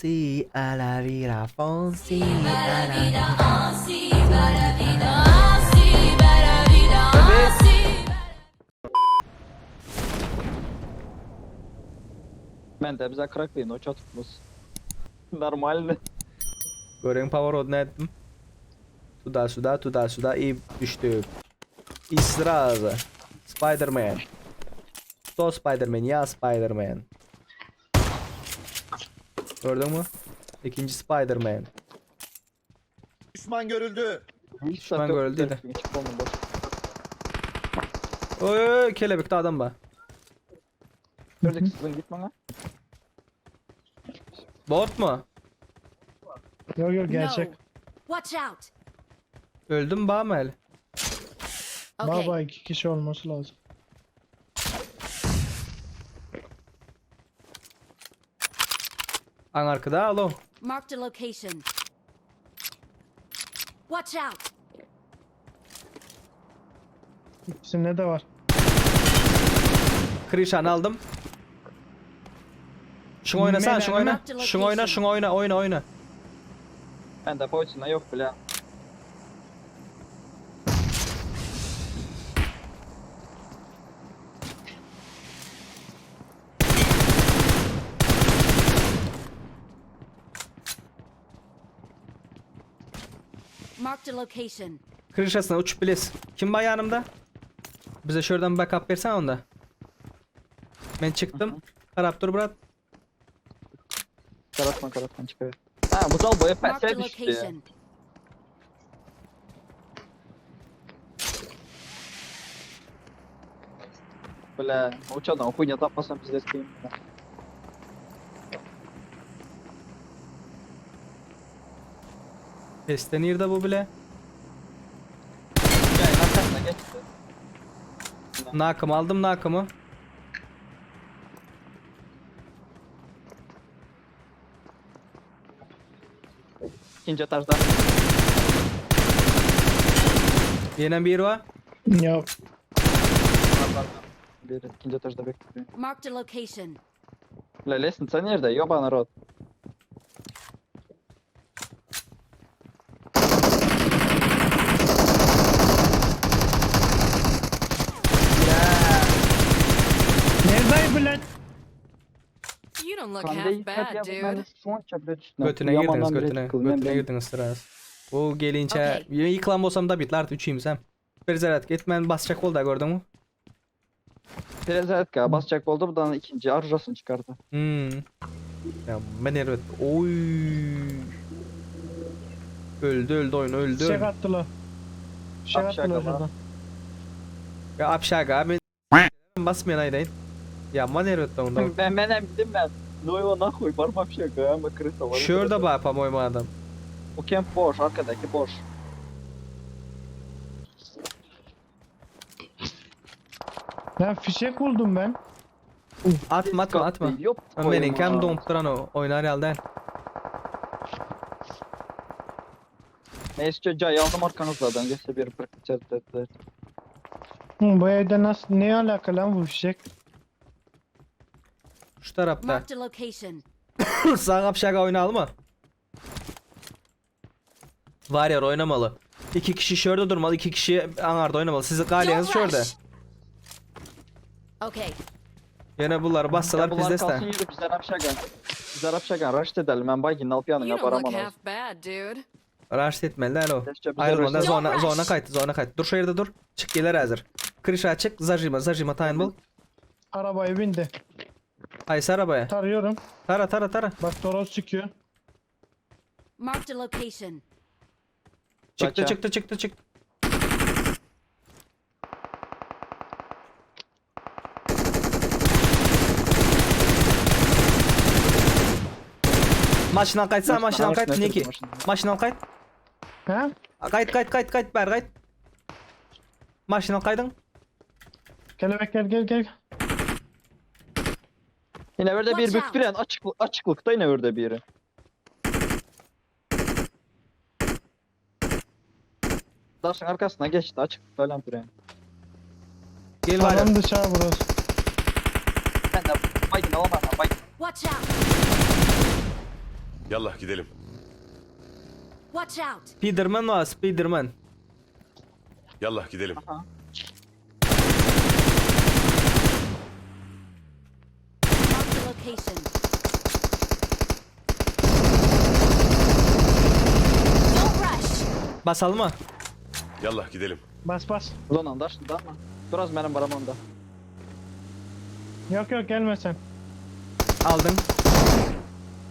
Fonsi a la vida Fonsi a la vida Ben de bize kraklayın o çatutmuz. Normalny. Göreň paworod nätdim? Tuda suda tuda suda i düşdi. I sraza. Spider-Man. Кто Spider-Man? Ya Spider-Man. Gördün mü? İkinci Spider-Man. Düşman görüldü. Düşman görüldü de. Oy oy kelebekte adam var. Gördük sizin git bana. Bot mu? Yok yok gerçek. No. Watch out. Öldüm Bamel. Okay. Baba iki kişi olması lazım. An arkada alo. Marked a location. Watch out. İkisinde de var. Krişan aldım. Şunu oynasana, şunu oyna. Şunu oyna, şunu oyna, oyna, oyna. Ben de boyutuna yok bile. Marked a location. Krişasına uçup biles. Kim var yanımda? Bize şuradan backup versen onda. Ben çıktım. Karap dur bırak. Karatma karatma çıkıyor. Ha bu dal boya Marked a pese düştü. location. Bile uçadan хуйня tapmasam biz de sikeyim. Pesten de bu bile. Yani arkasına geçti. Nakım aldım nakımı. İkinci etajda. Yine bir var. Ya Var, var, var. Bir ikinci etajda bekliyor. Marked a location. Bile lestница nerede? Yoba narod. nerede bile? You don't look half bad, dude. Götüne girdiniz götüne. Götüne girdiniz sırası. Bu gelince Okey. yıkılan bolsam da bitler üçüyüm sen. Bir zarat gitmen basacak oldu gördün mü? Perezatka basacak oldu buradan ikinci arjasını çıkardı. Hmm. Ya ben evet. Oy. Öldü öldü oyun öldü. Fişek attılar. Fişek Apşak attılar ama. şuradan. Ya apşak abi. Basmayan aydayın. Ya man evet onda. Ben ben bildim ben. No yo nahuy barma şaka ama krısa var. Şurada bak pamoyma adam. O kemp boş arkadaki boş. Ya fişek buldum ben. Atma atma atma. Yok. Benimkem dompturan o. Oynar yaldan. Neyse cay aldım arkanızdan. Geçse bir bırakacağız dediler. Hı, bu evde nasıl ne alaka lan bu fişek? Şu tarafta. Marked a location. Sağ apşak oynayalım mı? Var ya oynamalı. İki kişi şurada durmalı, iki kişi anarda oynamalı. Sizi galyanız Don't şurada. rush. Okay. Yine bunları bassalar Bunlar bizde kalsın yürü bizler apşagan. Bizler apşagan rush edelim. Ben baygin alıp yanına You don't look baraman half bad, dude. Rahatsız etmeliler o. Keşke bize Ayrılmadan rush- zona Don't zona rush. kayıt zona kayıt. Dur şu yerde dur. Çık gelir hazır. Krişa çık. Zajima zajima tayin bul. Arabaya bindi. Haysi arabaya. Tarıyorum. Tara tara tara. Bak Toros çıkıyor. Marked a location. Çıktı Kaça. çıktı çıktı çıktı. Maşından kaytsana maşından kayt Niki. Maşından kayt. He? Kayt kayt kayt kayt ber kayt. Maşından kaydın. Kelebek gel gel gel. Yine orada bir Watch out. büktüren açık, açıklıkta yine orada biri. Daşın arkasına geçti açıklıkta lan püren. Gel var. Alan dışarı burası. Ben de baygin alamam baygin. Watch out. Yallah gidelim. Watch out! Spiderman var Spiderman. Yallah gidelim. Marked a location. Don't rush! Basalım mı? Yallah gidelim. Bas bas. Zonanın daşında ama. Biraz benim varam onda. Yok yok gelme sen. Aldın.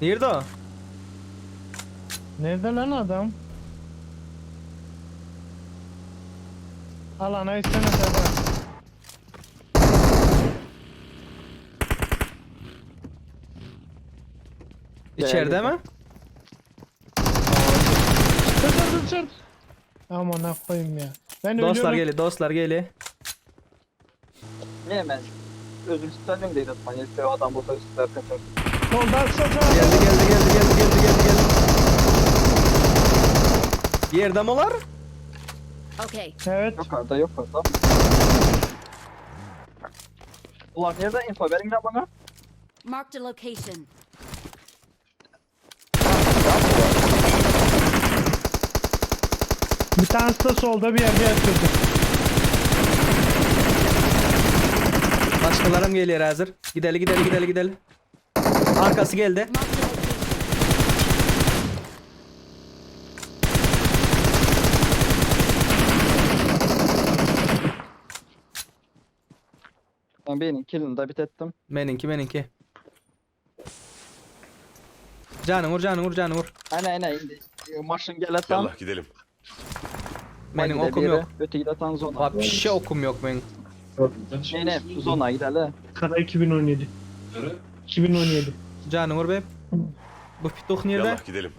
Nerede o? Nerede lan adam? Alana isteme Serdar. İçeride Geldi. mi? Dur dur dur dur. Aman ha koyayım ya. Ben Dostlar ölüyorum. geli, dostlar geli. Niye ben? Özüm üstten değil atman. Yoksa adam burada üstler kaçar. Soldan soldan. Geldi geldi geldi geldi geldi geldi geldi. Yerde mi olar? Okay. Evet. Yok orada yok orada. Ulan nereden info verin lan bana? Marked a location. Bir tanesi de solda bir yerde yatıyordu. Başkalarım geliyor hazır. Gideli gideli gideli gideli. Arkası geldi. Marked a location. Ben birinin killini de bitettim. Meninki meninki. Canım vur canım vur canım vur. Aynen aynen indi. Maşın gel atan. Yallah gidelim. Benim okum yok. Öteki de atan zona. Bak bir şey okum yok benim. Ne ne zona gidelim. Kara 2017. 2017. Canım vur be. Bu pituh nerede? Yallah gidelim.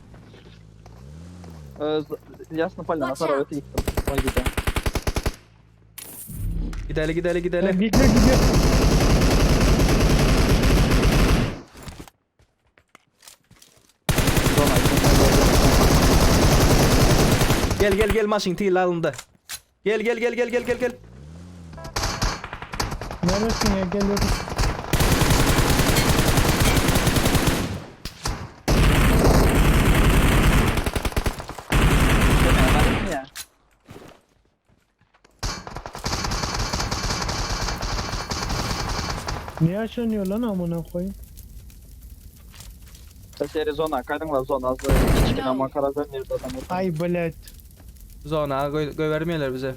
Yasını palina Watch atar out. öte gittim. Vay gidelim. Gideli gideli gideli. Gidiyor gidiyor. Zona gidelim. Gel gel gel maşın til alındı. Gel gel gel gel gel gel gel. Neresin ya geliyorum. Deme ya. Niye yaşanıyor lan amına koyayım? Seri zona kaydın var zona. Hiçbir ama karar vermiyordu adam. Ay bilet. Zona gövermiyorlar bize.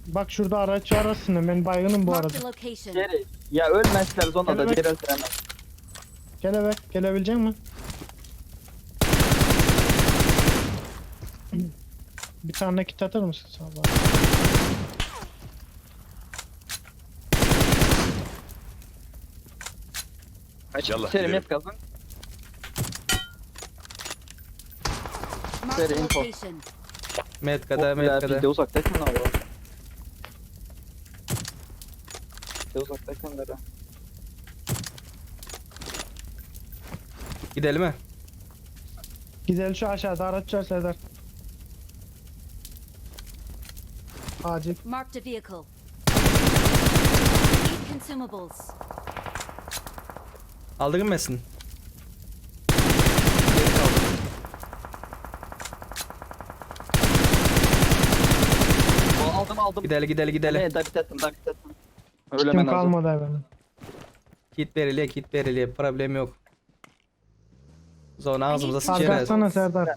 Bak şurada araç var aslında ben baygınım bu Marked arada. a location. Geri. Ya ölmezler zonada Evet. diğer öldüremez. Gel eve gelebilecek misin? Bir tane kit atar mısın sağ ol. Yallah Seri gidelim. met kazın. Marked a Seri info. location. Metkada Of ya, metkada. Biz de uzaktayken abi. Biz de uzaktayken de. Gidelim mi? Gidelim şu aşağıda araç var Serdar. Acil. Marked a vehicle. Need consumables. Aldın mı Mesin? Geri kaldım. O, Aldım aldım. Gideli gideli gideli. Ne da bitettim da bitettim. Kim Ölemen lazım. kalmadı benim. Kit veriliyor kit veriliyor. Problem yok. Zona ağzımıza sıçarız. Arkasana Serdar.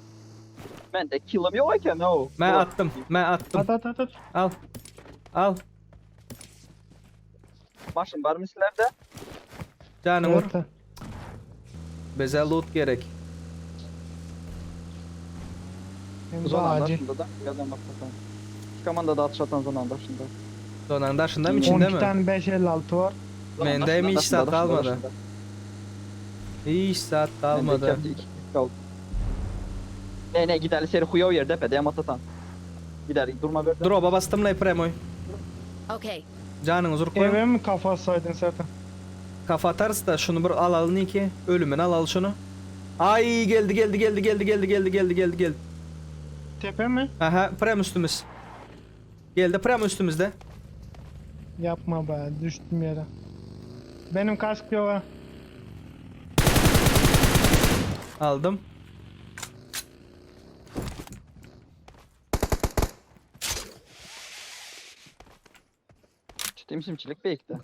Ben de kill'ım yok iken o. Ben attım. Ben attım. At at at at. Al. Al. Maşın var mı sizlerde? Canım vur. Evet. Bize loot gerek. Hem de Zonanda acil. şunda da. Yerden bak bakalım. Çıkamanda da atış atan zonanda şunda. Zonanın taşında mı içinde 12 mi? tane 556 var. Zonanda Mende mi şunda, hiç şunda, saat şunda, kalmadı? şunda. Hiç saat Mende iki kalmadı. hafta iki kişi kaldı. Ne ne gider seri huya yer depede yam atatan. Gider durma böyle. Drop'a bastım la premoy. Okay. Canın huzur koy. Eve mi kafa atsaydın Serdar? Kafa atarız da şunu bir al alın ki. Ölümün al al şunu. Ay geldi geldi geldi geldi geldi geldi geldi geldi geldi. Tepe mi? Aha prem üstümüz. Geldi prem üstümüzde. Yapma be düştüm yere. Benim kask yok ha. Aldym. Çitimsimçilik beýikde.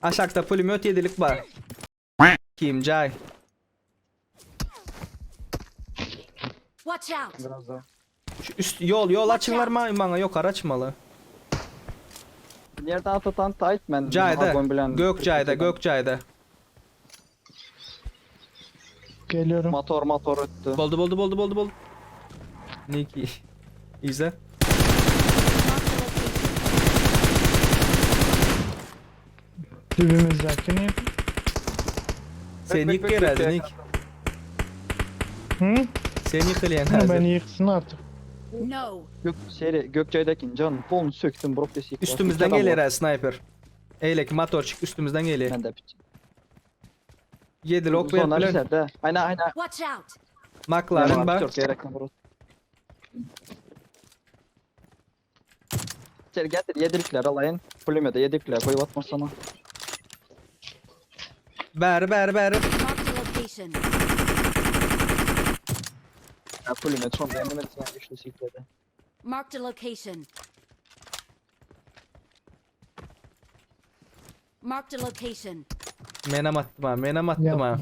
Aşakda pulemyot ýedilik bar. Kim jaý. Watch out! Biraz daha. Şu üst ýol ýol açyňlar maňa maňa ýokary açmaly. Nereden atatan tight men. Jaýda. Agon bilen. Gök jaýda, gök jaýda. Geliyorum. Motor motor ötdü. Boldy boldy boldy boldy boldy. Niki. İzle. Marked a location. Dibimizdekini. Sen Bek, yık bek, bek, herhalde bek. Nick. Hı? Sen yıkılyan Ha, herhalde. beni yıksın artık. No. Gök seri Gökçay'daki can polunu söktüm brok desik. Üstümüzden gelir ha sniper. Eyleki motorçuk üstümüzden geliyor. Ben de biçim. Yedi lok ver Sonra bilen. bizde. Aynen aynen. Watch out! McLaren bak. Çok gerekli brok. Seri getir yedilikler alayın. Pulümede yedikler koyup atmasana. Ber ber ber. Marked a location. Ya pulümet son benim etmen güçlü sikledi. Marked a location. Marked a location. Menem attım ha, menem attım ha. Yapma.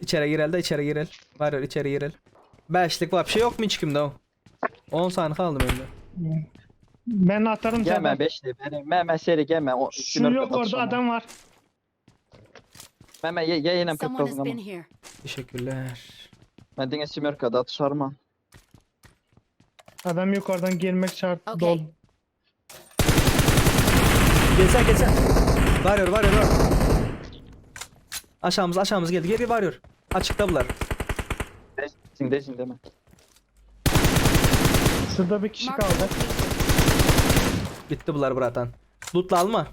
İçeri girel de içeri girel. Var ya içeri girel. Beşlik var bir şey yok mu hiç kimde o? 10 saniye kaldı bende. Ben atarım Gelme sana. beşli benim. Meme seri gelme. O, Şu yok orada adam var. Meme ye ye yine Someone has 49 been ama. here. Teşekkürler. Ben dine Simerka'da atışarma. Adam yukarıdan girmek şart. Okey. Dol. Geçsen geçsen. Varıyor varıyor varıyor. Aşağımız aşağımız geldi. Geri varıyor. Açıkta bunlar. Desin desin deme. Şurada bir kişi Marked a kaldı. location. Bitti bunlar bratan. Lootla alma.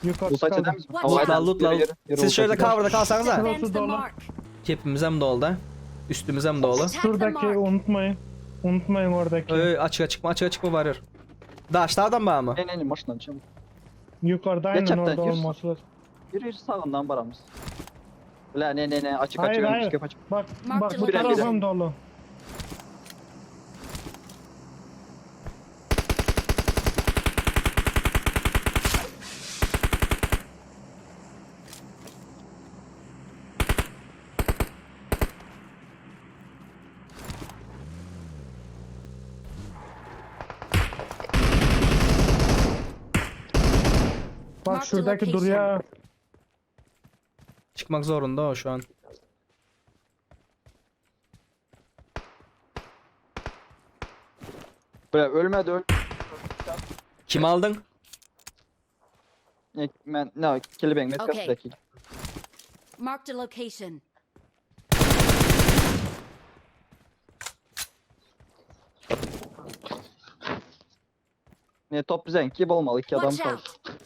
Yukarısı Ulaç kaldı. eder misin? Lootla lootla. Siz şöyle cover'da kalsanız ha. Defend the dolu. mark. Kepimiz hem doldu. Üstümüz hem dolu. Attack the Şuradaki mark. unutmayın. Unutmayın oradaki. Öy açığa çıkma açığa çıkma varıyor. Daşta adam var mı? En en maşından çabuk. Yukarıda aynen Geçen orada hafta yürüsün. olması lazım. Yürü yürü sağından baramız. La ne ne ne açık Hayır, açık hayır. önümüz kapı açık. Bak Mark bak the bu location. tarafım dolu. Bak Mark the şuradaki location. duruyor. Çıkmak zorunda o şu an. Böyle ölmedi öl. Kim aldın? Ne ben ne kelebek Okey. metkasındaki. Marked a location. Ne top zenki olmalı ki adam Watch kaldı. out!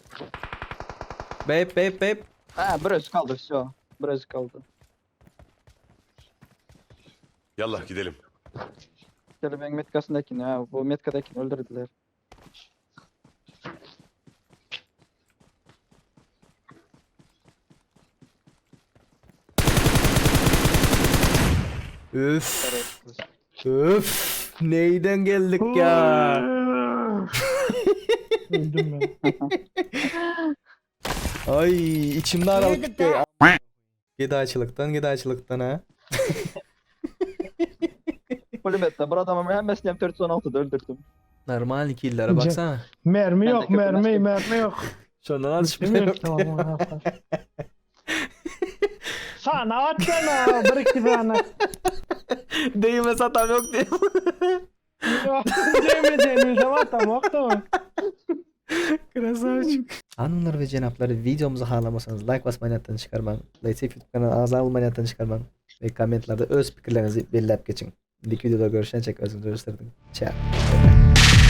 Babe babe babe. Ha biraz kaldı şu. Biraz kaldı. Yallah gidelim. Kelebek metkasındaki ha bu metkadakini öldürdüler. Üf. Üf. Neyden geldik ya? Öldüm ben. Ay içimde We're aralık. the best. Gıdaçılıktan gıdaçılıktan ha. Polimette bu adamı hemmesini M416'da öldürdüm. Normal killere baksana. Mermi Ben de yok, köprüden mermi, çıktım. mermi yok. Şundan az Değil mi? Tamam, onu yapar. Sana atsana, bırak tane. Değme satan yok diye. Demeyeceğimiz zaman tamam tamam. Krasavçık. Hanımlar ve cenapları videomuzu halamasanız like basmayı netden çıkarmayın. Like YouTube kanalına abone olmayı netden çıkarmayın. Ve komentlerde öz fikirlerinizi belirleyip geçin. Indiki videoda görüşene çek özünüzü gösterdim. Ciao. Bye bye.